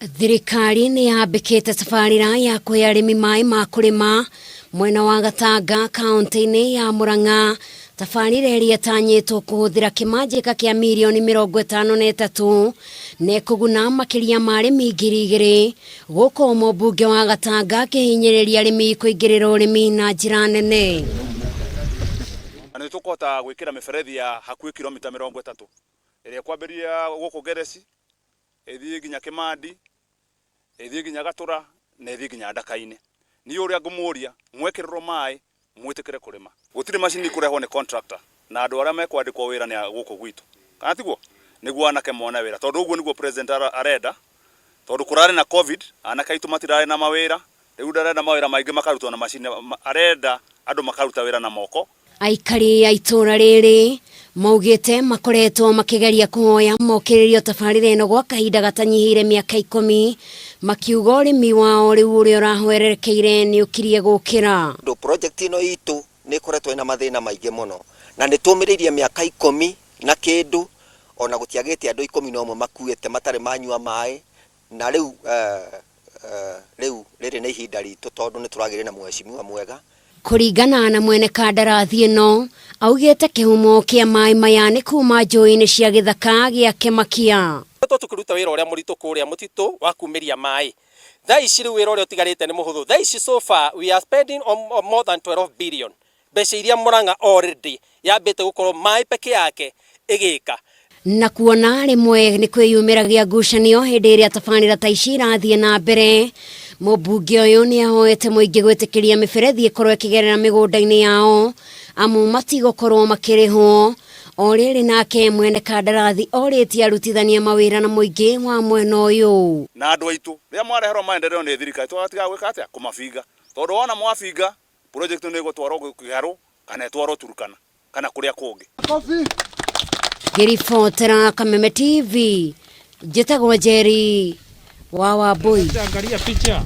Thirikari nĩ yambĩkĩte tabarĩra ya kũhe arĩmi maĩ ma kũrĩma mwena wa Gatanga kaunti-inĩ ya Murang'a. Tabarĩra ĩrĩa ĩtanyĩtwo kũhũthĩra kĩmanjĩka kĩa mirioni 53 na ĩkũguna makĩria ma arĩmi 2000, gũkũ mũmbunge wa Gatanga akĩhinyĩrĩria arĩmi kũingĩrĩra ũrĩmi na njĩra nene. Na nĩ tũkũhota gwĩkĩra mĩberethi ya hakuhĩ kilomita 30 ĩrĩa ĩkwambĩrĩria gũkũ Ngereci, ĩthiĩ nginya Kĩmandi, ĩthiĩ nginya Gatũra na ĩthiĩ nginya Ndaka-inĩ. Niĩ ũrĩa ngũmũria, mwekĩrĩrwo maĩ mwĩtĩkĩre kũrĩma. Gũtirĩ macini ikũrehwo nĩ contractor na andũ arĩa mekwandĩkwo wĩra nĩ a gũkũ gwitũ. Kana tiguo? Nĩguo anake mone wĩra tondũ ũguo nĩguo president arenda, tondũ kũrarĩ na Covid, anake aitũ matirarĩ na mawĩra, rĩu ndarenda mawĩra maingĩ makarutwo na macini, arenda andũ makaruta wĩra na moko. Aikari a itũũra rĩrĩ maugĩte makoretwo makĩgeria kũhoya mokĩrĩrio tabarĩra ĩno gwa kahinda gatanyihĩire mĩaka 10, makiuga ũrĩmi wao rĩu ũrĩa ũrahwererekeire nĩ ũkirie gũkĩra. Ndũ project ĩno itũ nĩ ĩkoretwo ĩna mathĩna maingĩ mũno, na nĩ tũmĩrĩirie mĩaka 10 na kĩndũ, ona gũtiagĩte andũ 11 makuĩte matarĩ manyua maĩ, na rĩu rĩrĩ nĩ ihinda ritũ tondũ nĩ tũragĩrĩ na mheshimiwa mwega. Kũringana na mwene kandarathi ĩno, augĩte kĩhumo kĩa maĩ maya nĩ kuma njũĩ-inĩ cia gĩthaka gĩa Kĩmakia. Tũkĩruta wĩra ũrĩa mũritũ kũrĩa mũtitũ wa kumĩria maĩ, thaa ici rĩu wĩra ũrĩa ũtigarĩte nĩ mũhũthũ. Thaa ici so far we are spending on more than 12 billion, mbeca iria Murang'a already yambĩte gũkorwo maĩ peke yake ĩgĩka. Na kuona rĩmwe nĩ kwĩyumĩragia ngucanio hĩndĩ ĩrĩa tabarĩra ta ici irathiĩ na mbere, mũmbunge ũyũ nĩ ahoete mũingĩ gwĩtĩkĩria mĩberethi ĩkorwo ĩkĩgerera mĩgũnda-inĩ yao amu matigũkorwo makĩrĩhwo. O rĩrĩ, nake mwene kandarathi orĩtie arutithania mawĩra na mũingĩ wa mwena ũyũ. Na andũ aitũ, rĩrĩa mwareherwo maendeleo nĩ thirikari, tũgatigaga gwĩka atĩa? Kũmabinga, tondũ wona mwabinga, project nĩ ĩgũtwarwo Kĩharũ kana ĩtwarwo Turkana kana kũrĩa kũngĩ. Ngĩribotera Kameme TV, njĩtagwo Njeri wa Wambui. Angalia picha.